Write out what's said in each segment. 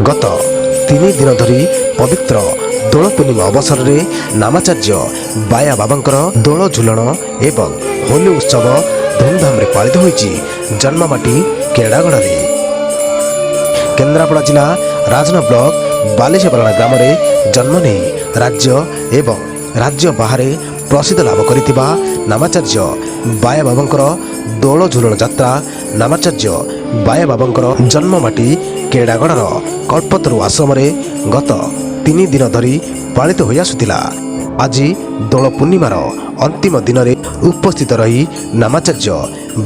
ଗତ 3 ଦିନ ଧରି ପବିତ୍ର ଦୋଳ ପୂର୍ଣ୍ଣିମା ଅବସରରେ ନାମାଚାର୍ଯ୍ୟ ବାୟା ବାବାଙ୍କର ଦୋଳ ଝୁଲଣ ଏବଂ ହୋଲି ଉତ୍ସବ ଧୁମଧାମରେ ପାଳିତ ହୋଇଛି ଜନ୍ମମାଟି କେଡ଼ାଗଡ଼ରେ। କେନ୍ଦ୍ରାପଡ଼ା ଜିଲ୍ଲା ରାଜନା ବ୍ଲକ ବାଲିଶାପାଲଣା ଗ୍ରାମରେ ଜନ୍ମ ନେଇ ରାଜ୍ୟ ଏବଂ ରାଜ୍ୟ ବାହାରେ ପ୍ରସିଦ୍ଧ ଲାଭ କରିଥିବା ନାମାଚାର୍ଯ୍ୟ ବାୟା ବାବାଙ୍କର ଦୋଳ ଝୁଲଣ ଯାତ୍ରା ନାମାଚାର୍ଯ୍ୟ ବାୟା ବାବାଙ୍କର ଜନ୍ମମାଟି କେଡ଼ାଗଡ଼ର କଳ୍ପତରୁ ଆଶ୍ରମରେ ଗତ 3 ଦିନ ଧରି ପାଳିତ ହୋଇ ଆସୁଥିଲା। ଆଜି ଦୋଳ ପୂର୍ଣ୍ଣିମାର ଅନ୍ତିମ ଦିନରେ ଉପସ୍ଥିତ ରହି ନାମାଚାର୍ଯ୍ୟ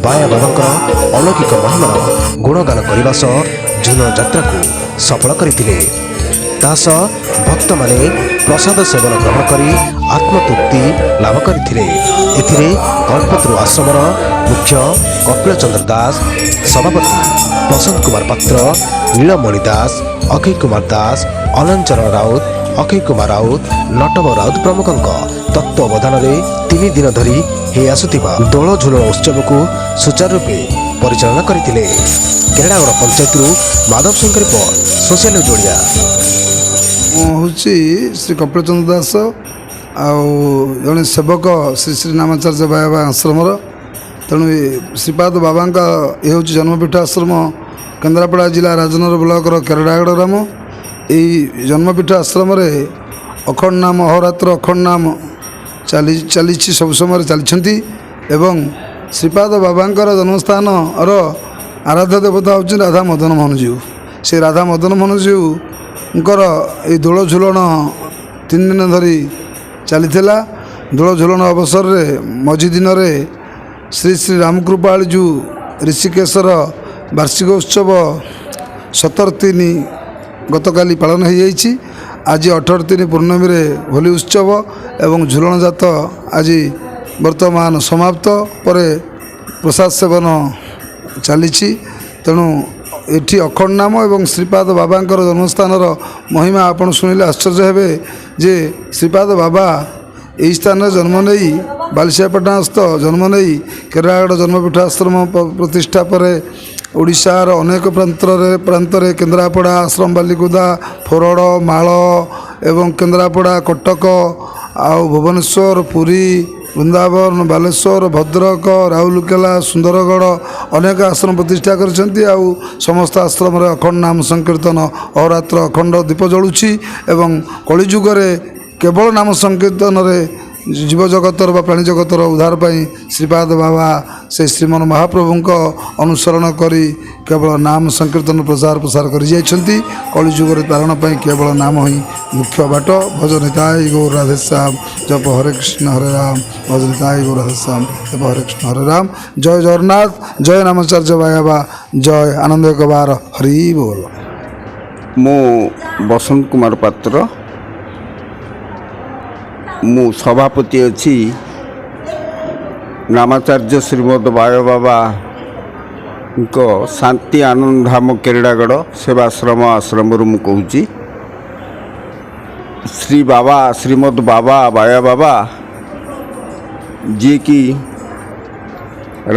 ବାୟା ବାବାଙ୍କର ଅଲୌକିକ ମହିମାର ଗୁଣଗାନ କରିବା ସହ ଝୁଲଣ ଯାତ୍ରାକୁ ସଫଳ କରିଥିଲେ। ତା ସହ ଭକ୍ତମାନେ ପ୍ରସାଦ ସେବନ ଗ୍ରହଣ କରି ଆତ୍ମତୃପ୍ତି ଲାଭ କରିଥିଲେ। ଏଥିରେ କଳ୍ପତରୁ ଆଶ୍ରମର ମୁଖ୍ୟ କପିଳ ଚନ୍ଦ୍ର ଦାସ, ସଭାପତି ବସନ୍ତ କୁମାର ପାତ୍ର, ନୀଳମଣି ଦାସ, ଅକ୍ଷୟ କୁମାର ଦାସ, ଅନନ୍ତ ଚରଣ ରାଉତ, ଅକ୍ଷୟ କୁମାର ରାଉତ, ନଟବ ରାଉତ ପ୍ରମୁଖଙ୍କ ତତ୍ତ୍ୱାବଧାନରେ 3 ଦିନ ଧରି ହେଇ ଆସୁଥିବା ଦୋଳ ଝୁଲଣ ଉତ୍ସବକୁ ସୁଚାରୁ ରୂପେ ପରିଚାଳନା କରିଥିଲେ। କେରେଡ଼ାଗଡ଼ ପଞ୍ଚାୟତରୁ ମାଧବ ସିଂଙ୍କ ରିପୋର୍ଟ, ସୋସିଆଲ ନ୍ୟୁଜ୍ ଓଡ଼ିଆ। ମୁଁ ହେଉଛି ଶ୍ରୀ କପିଳ ଚନ୍ଦ୍ର ଦାସ ଆଉ ଜଣେ ସେବକ ଶ୍ରୀ ଶ୍ରୀ ନାମାଚାର୍ଯ୍ୟ ବାବା ଆଶ୍ରମର। ତେଣୁ ଏ ଶ୍ରୀପାଦ ବାବାଙ୍କ ଏ ହେଉଛି ଜନ୍ମପୀଠ ଆଶ୍ରମ, କେନ୍ଦ୍ରାପଡ଼ା ଜିଲ୍ଲା ରାଜନଗର ବ୍ଲକର କେରଡ଼ାଗଡ଼ ଗ୍ରାମ। ଏଇ ଜନ୍ମପୀଠ ଆଶ୍ରମରେ ଅଖଣ୍ଡ ନାମ, ଅହୋରାତ୍ର ଅଖଣ୍ଡ ନାମ ଚାଲିଛି, ସବୁ ସମୟରେ ଚାଲିଛନ୍ତି ଏବଂ ଶ୍ରୀପାଦ ବାବାଙ୍କର ଜନ୍ମସ୍ଥାନର ଆରାଧ୍ୟ ଦେବତା ହେଉଛନ୍ତି ରାଧା ମଦନ ମୋହନଜୀଉ। ସେ ରାଧା ମଦନ ମୋହନଜୀଉଙ୍କର ଏଇ ଦୋଳ ଝୁଲଣ 3 ଦିନ ଧରି ଚାଲିଥିଲା। ଦୋଳ ଝୁଲଣ ଅବସରରେ ମଝି ଦିନରେ ଶ୍ରୀ ଶ୍ରୀ ରାମକୃପାଳଜୀଉ ଋଷିକେଶର ବାର୍ଷିକ ଉତ୍ସବ 17/3 ଗତକାଲି ପାଳନ ହୋଇଯାଇଛି। ଆଜି 18/3 ପୂର୍ଣ୍ଣମୀରେ ହୋଲି ଉତ୍ସବ ଏବଂ ଝୁଲଣ ଯାତ ଆଜି ବର୍ତ୍ତମାନ ସମାପ୍ତ ପରେ ପ୍ରସାଦ ସେବନ ଚାଲିଛି। ତେଣୁ ଏଠି ଅଖଣ୍ଡ ନାମ ଏବଂ ଶ୍ରୀପାଦ ବାବାଙ୍କର ଜନ୍ମସ୍ଥାନର ମହିମା ଆପଣ ଶୁଣିଲେ ଆଶ୍ଚର୍ଯ୍ୟ ହେବେ ଯେ ଶ୍ରୀପାଦ ବାବା ଏହି ସ୍ଥାନରେ ଜନ୍ମ ନେଇ, ବାଲିଶିଆପାଟଣାସ୍ଥ ଜନ୍ମ ନେଇ, କେରାଗଡ଼ ଜନ୍ମପୀଠ ଆଶ୍ରମ ପ୍ରତିଷ୍ଠା ପରେ ଓଡ଼ିଶାର ଅନେକ ପ୍ରାନ୍ତରେ, କେନ୍ଦ୍ରାପଡ଼ା ଆଶ୍ରମ, ବାଲିକୁଦା, ଫୋରଡ଼, ମାଳ ଏବଂ କେନ୍ଦ୍ରାପଡ଼ା, କଟକ ଆଉ ଭୁବନେଶ୍ୱର, ପୁରୀ, ବୃନ୍ଦାବନ, ବାଲେଶ୍ୱର, ଭଦ୍ରକ, ରାଉରକେଲା, ସୁନ୍ଦରଗଡ଼ ଅନେକ ଆଶ୍ରମ ପ୍ରତିଷ୍ଠା କରିଛନ୍ତି। ଆଉ ସମସ୍ତ ଆଶ୍ରମରେ ଅଖଣ୍ଡ ନାମ ସଂକୀର୍ତ୍ତନ, ଅହୋରାତ୍ର ଅଖଣ୍ଡ ଦୀପ ଜଳୁଛି ଏବଂ କଳିଯୁଗରେ କେବଳ ନାମ ସଂକୀର୍ତ୍ତନରେ ଜୀବଜଗତର ବା ପ୍ରାଣୀ ଜଗତର ଉଦ୍ଧାର ପାଇଁ ଶ୍ରୀପାଦ ବାବା ସେ ଶ୍ରୀମନ ମହାପ୍ରଭୁଙ୍କ ଅନୁସରଣ କରି କେବଳ ନାମ ସଂକୀର୍ତ୍ତନ ପ୍ରଚାର ପ୍ରସାର କରିଯାଇଛନ୍ତି। କଳିଯୁଗରେ ତାରଣ ପାଇଁ କେବଳ ନାମ ହିଁ ମୁଖ୍ୟ ବାଟ। ଭଜ ନିତାଇ ଗୌର ରାଧେଶ୍ୟାମ, ଜପ ହରେ କୃଷ୍ଣ ହରେ ରାମ। ଭଜ ନିତାଇ ଗୌର ରାଧେଶ୍ୟାମ, ଜପ ହରେ କୃଷ୍ଣ ହରେ ରାମ। ଜୟ ଜଗନ୍ନାଥ, ଜୟ ନାମାଚାର୍ଯ୍ୟ ବାବା, ଜୟ ଆନନ୍ଦ ଏକବାର, ହରି ବୋଲ। ମୁଁ ବସନ୍ତ କୁମାର ପାତ୍ର, ମୁଁ ସଭାପତି ଅଛି ନାମାଚାର୍ଯ୍ୟ ଶ୍ରୀମଦ ବାୟ ବାବାଙ୍କ ଶାନ୍ତି ଆନନ୍ଦଧାମ କେରେଡ଼ାଗଡ଼ ସେବାଶ୍ରମ ଆଶ୍ରମରୁ ମୁଁ କହୁଛି। ଶ୍ରୀ ବାବା, ଶ୍ରୀମଦ ବାବା ବାୟା ବାବା, ଯିଏକି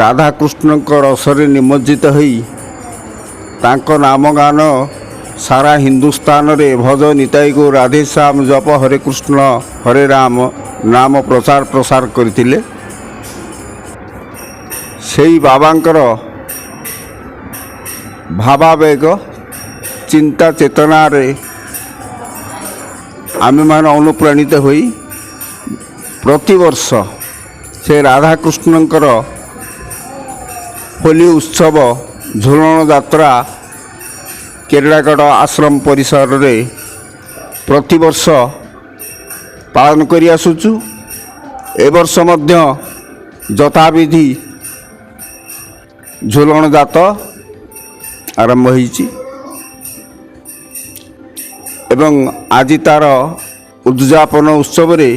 ରାଧାକୃଷ୍ଣଙ୍କ ରସରେ ନିମଜ୍ଜିତ ହୋଇ ତାଙ୍କ ନାମ ଗାନ ସାରା ହିନ୍ଦୁସ୍ତାନରେ ଭଜ ନିତାଇ ଗୌର ରାଧେଶ୍ୟାମ, ଜପ ହରେ କୃଷ୍ଣ ହରେ ରାମ ନାମ ପ୍ରଚାର ପ୍ରସାର କରିଥିଲେ, ସେଇ ବାବାଙ୍କର ଭାବାବେଗ, ଚିନ୍ତା ଚେତନାରେ ଆମେମାନେ ଅନୁପ୍ରାଣିତ ହୋଇ ପ୍ରତିବର୍ଷ ସେ ରାଧାକୃଷ୍ଣଙ୍କର ହୋଲି ଉତ୍ସବ, ଝୁଲଣ ଯାତ୍ରା କେରଳାଗଡ଼ ଆଶ୍ରମ ପରିସରରେ ପ୍ରତିବର୍ଷ ପାଳନ କରି ଆସୁଛୁ। ଏ ବର୍ଷ ମଧ୍ୟ ଯଥାବିଧି ଝୁଲଣ ଯାତ ଆରମ୍ଭ ହୋଇଛି ଏବଂ ଆଜି ତା'ର ଉଦଯାପନ ଉତ୍ସବରେ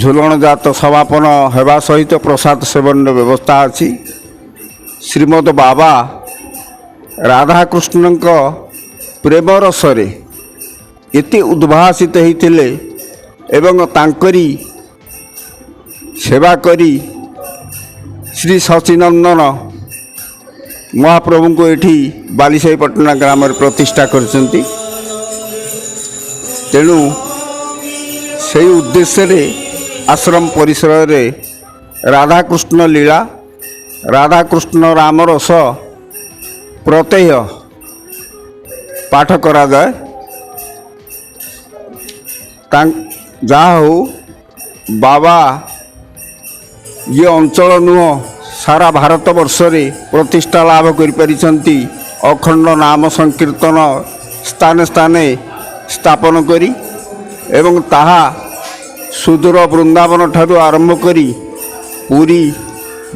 ଝୁଲଣ ଯାତ ସମାପନ ହେବା ସହିତ ପ୍ରସାଦ ସେବନର ବ୍ୟବସ୍ଥା ଅଛି। ଶ୍ରୀମଦ ବାବା ରାଧାକୃଷ୍ଣଙ୍କ ପ୍ରେମ ରସରେ ଏତେ ଉଦ୍ଭାସିତ ହୋଇଥିଲେ ଏବଂ ତାଙ୍କରି ସେବା କରି ଶ୍ରୀ ସଚିନନ୍ଦନ ମହାପ୍ରଭୁଙ୍କୁ ଏଠି ବାଲିସାହିପାଟଣା ଗ୍ରାମରେ ପ୍ରତିଷ୍ଠା କରିଛନ୍ତି। ତେଣୁ ସେଇ ଉଦ୍ଦେଶ୍ୟରେ ଆଶ୍ରମ ପରିସରରେ ରାଧାକୃଷ୍ଣ ଲୀଳା, ରାଧାକୃଷ୍ଣ ରାମରସ ପ୍ରତ୍ୟହ ପାଠ କରାଯାଏ। ଯାହା ହଉ, ବାବା ଇଏ ଅଞ୍ଚଳ ନୁହଁ, ସାରା ଭାରତ ବର୍ଷରେ ପ୍ରତିଷ୍ଠା ଲାଭ କରିପାରିଛନ୍ତି ଅଖଣ୍ଡ ନାମ ସଂକୀର୍ତ୍ତନ ସ୍ଥାନେ ସ୍ଥାନେ ସ୍ଥାପନ କରି ଏବଂ ତାହା ସୁଦୂର ବୃନ୍ଦାବନ ଠାରୁ ଆରମ୍ଭ କରି ପୁରୀ,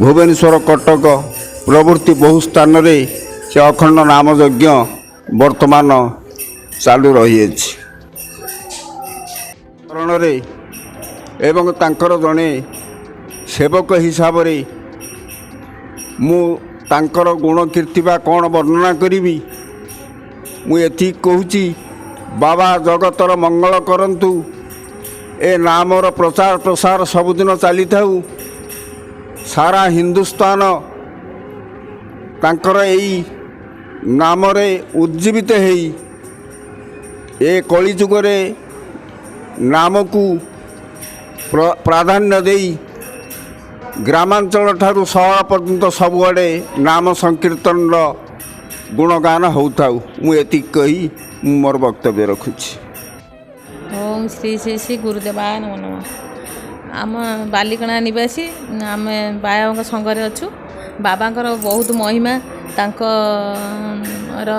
ଭୁବନେଶ୍ୱର, କଟକ ପ୍ରଭୃତି ବହୁ ସ୍ଥାନରେ ସେ ଅଖଣ୍ଡ ନାମ ଯଜ୍ଞ ବର୍ତ୍ତମାନ ଚାଲୁ ରହିଅଛି। ଚରଣରେ ଏବଂ ତାଙ୍କର ଜଣେ ସେବକ ହିସାବରେ ମୁଁ ତାଙ୍କର ଗୁଣ କୀର୍ତ୍ତି ବା କ'ଣ ବର୍ଣ୍ଣନା କରିବି? ମୁଁ ଏତିକି କହୁଛି, ବାବା ଜଗତର ମଙ୍ଗଳ କରନ୍ତୁ, ଏ ନାମର ପ୍ରଚାର ପ୍ରସାର ସବୁଦିନ ଚାଲିଥାଉ। ସାରା ହିନ୍ଦୁସ୍ତାନ ତାଙ୍କର ଏଇ ନାମରେ ଉଜ୍ଜୀବିତ ହେଇ ଏ କଳିଯୁଗରେ ନାମକୁ ପ୍ରାଧାନ୍ୟ ଦେଇ ଗ୍ରାମାଞ୍ଚଳ ଠାରୁ ସହର ପର୍ଯ୍ୟନ୍ତ ସବୁଆଡ଼େ ନାମ ସଂକୀର୍ତ୍ତନର ଗୁଣଗାନ ହେଉଥାଉ। ମୁଁ ଏତିକି କହି ମୁଁ ମୋର ବକ୍ତବ୍ୟ ରଖୁଛି। ଓಂ ଶ୍ରୀ ଶ୍ରୀ ଶ୍ରୀ ଗୁରୁଦେବାୟ ନମୋ ନମଃ। ଆମ ବାଲିକଣା ନିବାସୀ, ଆମେ ବାବାଙ୍କ ସଙ୍ଗରେ ଅଛୁ। ବାବାଙ୍କର ବହୁତ ମହିମା। ତାଙ୍କର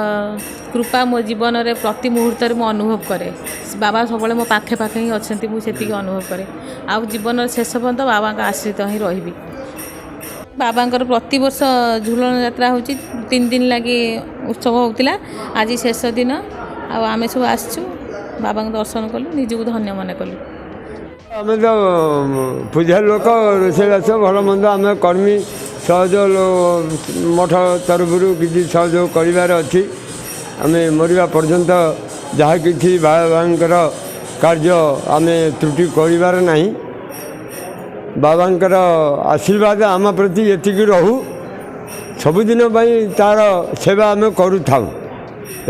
କୃପା ମୋ ଜୀବନରେ ପ୍ରତି ମୁହୂର୍ତ୍ତରେ ମୁଁ ଅନୁଭବ କରେ। ବାବା ସବୁବେଳେ ମୋ ପାଖେ ପାଖେ ହିଁ ଅଛନ୍ତି, ମୁଁ ସେତିକି ଅନୁଭବ କରେ। ଆଉ ଜୀବନର ଶେଷ ପର୍ଯ୍ୟନ୍ତ ବାବାଙ୍କ ଆଶ୍ରିତ ହିଁ ରହିବି। ବାବାଙ୍କର ପ୍ରତିବର୍ଷ ଝୁଲଣ ଯାତ୍ରା ହେଉଛି। 3 ଦିନ ଲାଗି ଉତ୍ସବ ହେଉଥିଲା, ଆଜି ଶେଷ ଦିନ। ଆଉ ଆମେ ସବୁ ଆସିଛୁ, ବାବାଙ୍କୁ ଦର୍ଶନ କଲୁ, ନିଜକୁ ଧନ୍ୟ ମନେ କଲୁ। ଆମେ ତ ପୂଜା ଲୋକ, ରୋଷେଇବାସ ଭଲ ମନ୍ଦ ଆମେ କର୍ମୀ ସହଯୋଗ, ମଠ ତରଫରୁ କିଛି ସହଯୋଗ କରିବାର ଅଛି। ଆମେ ମରିବା ପର୍ଯ୍ୟନ୍ତ ଯାହା କିଛି ବାବାଙ୍କର କାର୍ଯ୍ୟ ଆମେ ତ୍ରୁଟି କରିବାର ନାହିଁ। ବାବାଙ୍କର ଆଶୀର୍ବାଦ ଆମ ପ୍ରତି ଏତିକି ରହୁ, ସବୁଦିନ ପାଇଁ ତା'ର ସେବା ଆମେ କରୁଥାଉ।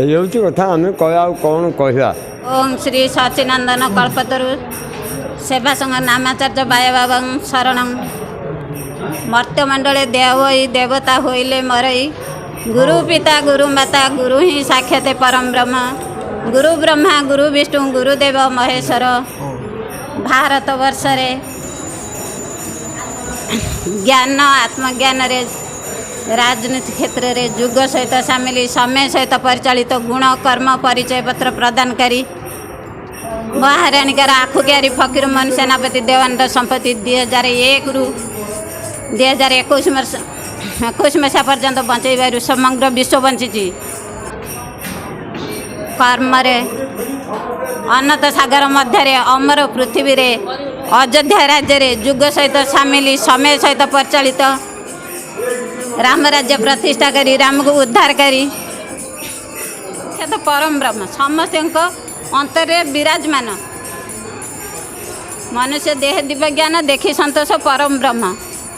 ଏଇ ହେଉଛି କଥା, ଆମେ ଆଉ କ'ଣ କହିବା? ଓಂ ଶ୍ରୀ ସଚିନନ୍ଦନ କଳ୍ପତରୁ ସେବା ସଂଘ ନାମାଚାର୍ଯ୍ୟ ବାୟାବାବାଂ ଶରଣଂ। ମର୍ତ୍ତ୍ୟମଣ୍ଡଳେ ଦେହ ହୋଇ ଦେବତା ହୋଇଲେ ମରଇ। ଗୁରୁ ପିତା ଗୁରୁ ମାତା, ଗୁରୁ ହିଁ ସାକ୍ଷାତ ପରମ ବ୍ରହ୍ମ। ଗୁରୁ ବ୍ରହ୍ମା ଗୁରୁ ବିଷ୍ଣୁ ଗୁରୁଦେବ ମହେଶ୍ୱର। ଭାରତ ବର୍ଷରେ ଜ୍ଞାନ ଆତ୍ମଜ୍ଞାନରେ, ରାଜନୀତି କ୍ଷେତ୍ରରେ ଯୁଗ ସହିତ ସାମିଲ, ସମୟ ସହିତ ପରିଚାଳିତ, ଗୁଣ କର୍ମ ପରିଚୟ ପତ୍ର ପ୍ରଦାନକାରୀ ମହାରାଣୀଙ୍କର ଆଖୁକିଆରୀ ଫକୀରମୋହନ ସେନାପତି ଦେୱାନର ସମ୍ପତ୍ତି 2001ରୁ 2021 ବର୍ଷ 21 ମସିହା ପର୍ଯ୍ୟନ୍ତ ବଞ୍ଚେଇବାରୁ ସମଗ୍ର ବିଶ୍ୱ ବଞ୍ଚିଛି। କର୍ମରେ ଅନନ୍ତ ସାଗର ମଧ୍ୟରେ ଅମର ପୃଥିବୀରେ ଅଯୋଧ୍ୟା ରାଜ୍ୟରେ ଯୁଗ ସହିତ ସାମିଲ, ସମୟ ସହିତ ପରିଚାଳିତ, ରାମରାଜ୍ୟ ପ୍ରତିଷ୍ଠା କରି ରାମକୁ ଉଦ୍ଧାର କରି ସେ ତ ପରମ ବ୍ରହ୍ମ, ସମସ୍ତଙ୍କ ଅନ୍ତରରେ ବିରାଜମାନ। ମନୁଷ୍ୟ ଦେହ ଦିବ୍ୟ ଜ୍ଞାନ ଦେଖି ସନ୍ତୋଷ ପରମ ବ୍ରହ୍ମ।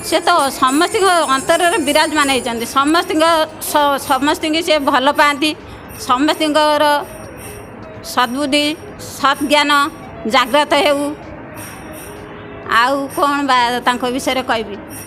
ସେ ତ ସମସ୍ତଙ୍କ ଅନ୍ତରରେ ବିରାଜମାନ ହେଇଛନ୍ତି। ସମସ୍ତଙ୍କୁ ସେ ଭଲ ପାଆନ୍ତି। ସମସ୍ତଙ୍କର ସଦ୍ବୁଦ୍ଧି ସତ୍ଜ୍ଞାନ ଜାଗ୍ରତ ହେଉ। ଆଉ କ'ଣ ବା ତାଙ୍କ ବିଷୟରେ କହିବି?